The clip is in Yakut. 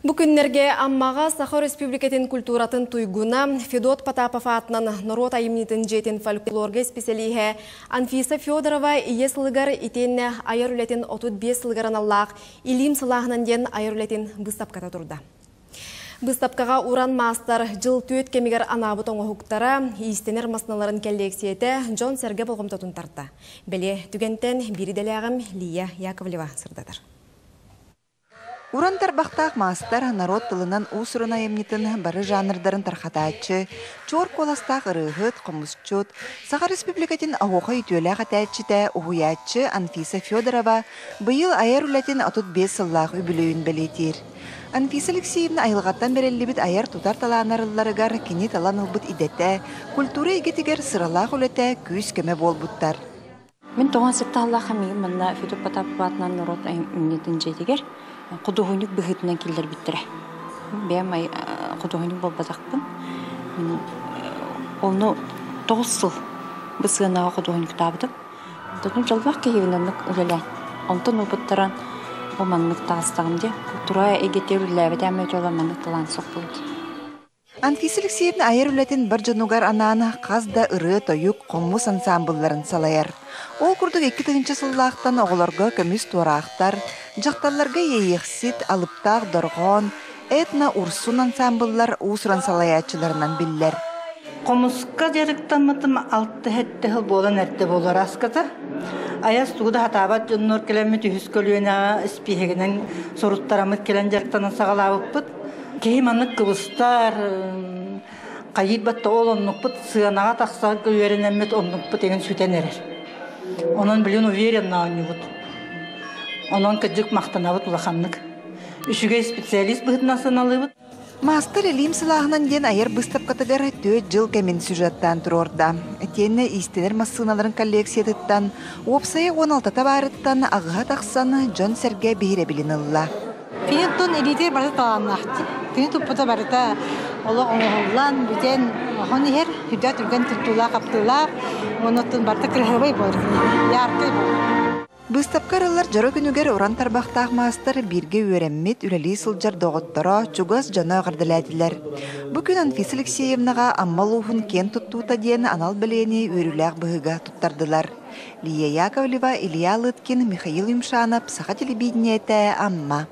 Бу күннэргэ Аммаҕа Саха Өрөспүүбүлүкэтин культуратын туйгуна Федот Потапов аатынан норуот айымньытын дьиэтин фольклорга исписэлииһэ Анфиса Федорова ийэ сылыгар итиэннэ айар үлэтин 35 сылыгар аналлаах Илиим сылааһынан диэн айар үлэтин быыстапката турда. Быыстапкаҕа уран маастар дьыл түөрт кэмигэр анаабыт оҥоһуктара, иистэнэр массыыналарын кэллиэксийэтэ дьон-сэргэ болҕомтотун тарта. Бэлиэ түгэнтэн биир идэлээҕим Лия Яковлева сырдатар. Уран тарбахтаах маастар норуот тылынан уус-уран айымньытын бары жанрдарын тархатааччы, чуор куоластаах ырыаһыт, хомусчут, Саха Республикатын оһуохай үтүөлээх этээччитэ, уһуйааччы Анфиса Федорова быйыл айар үлэтин 35 сыллаах үбүлүөйүн бэлиэтиир. Анфиса Алексеевна айылҕаттан бэриллибит айар-тутар талааннарылларыгар кини талан ылбыт идэтэ, культура эйгэтигэр сыралаах үлэтэ күүс-көмө буолбуттар. Мин тоҕон сыттааллаах миигин манна Федот Потапов аатынан норуот айымньытын дьиэтигэр худуоһунньук быһыытынан киллэрбиттэрэ. Бэйэм худуоһунньук буолбатахпын. Мин онно 9 сыл бу сыанаҕа худуоһунньуктаабытым. Онтон дьоллоох киһибин оннук үлэлээн. Онтон опыттаран бу маннык таҕыстаҕым дии. Культура эйгэтигэр үлэлээбэтэ эмэ дьоло маннык талаан суох буолбут. Анфиса Алексеевна айар үлэтин бар дьонугар анаан хас да ырыа-тойук, хомус ансаамбылларын салайар. Ол курдук 2000 сыллаахтан оҕолорго көмүс туораахтар, дьахталларга иэйиэхсит, алыптаах дорҕоон, этно-урсун ансаамбыллар уус-уран салайааччыларынан биллэр. Хомуска дьарыктаммытым алта-сэттэ сыл буолан эрдэ буолар аската. Айас тугу да сатаабат дьоннор кэлэммит үһүс көлүөнэҕэ испииһэгинэн суруттараммыт кэлэн дьарыктанан саҕалаабыппыт. Киһи маннык кыбыстар, хайыырбат да ол оннукпут сыанаҕа тахсарга үөрэнэммит оннукпут эҥин сүтэн эрэр. Онон билин уверенно оонньуубут. Онон кырдьык махтанабыт улаханнык. Үчүгэй специалист быһыытынан сыаналыыбыт. Маастар илиим сылааһынан диэн айар быыстапкатыгар түөрт дьыл кэмин сюжеттаан туруорда. Итиэннэ иистэнэр массыыналарын коллекциятыттан, уопсайа 16 баарыттан аҕыһа тахсан дьон-сэргэ биһирэбилин ылла. Кини тун илиитигэр барыта талааннаахтык. Кини туппута барыта олох оҥоһуллан, бүтэн, оһон иһэр, сүрдээх түргэн туттуулаах-хаптыылаах, уонна оттон барыта кыраһыабай буолар, яркай буолар. Быыстапка арыллар дьоро күнүгэр уран тарбахтаах маастар бииргэ үөрэммит, үлэлии сылдьар доҕотторо, чугас дьоно эҕэрдэлээтилэр. Бу күн Анфиса Алексеевнаҕа Амма улууһун киэн туттуута диэн анал бэлиэни үөрүүлээх быһыыга туттардылар. Лия Яковлева, Илья Лыткин, Михаил Юмшанов, Саха телевидениетэ, Амма.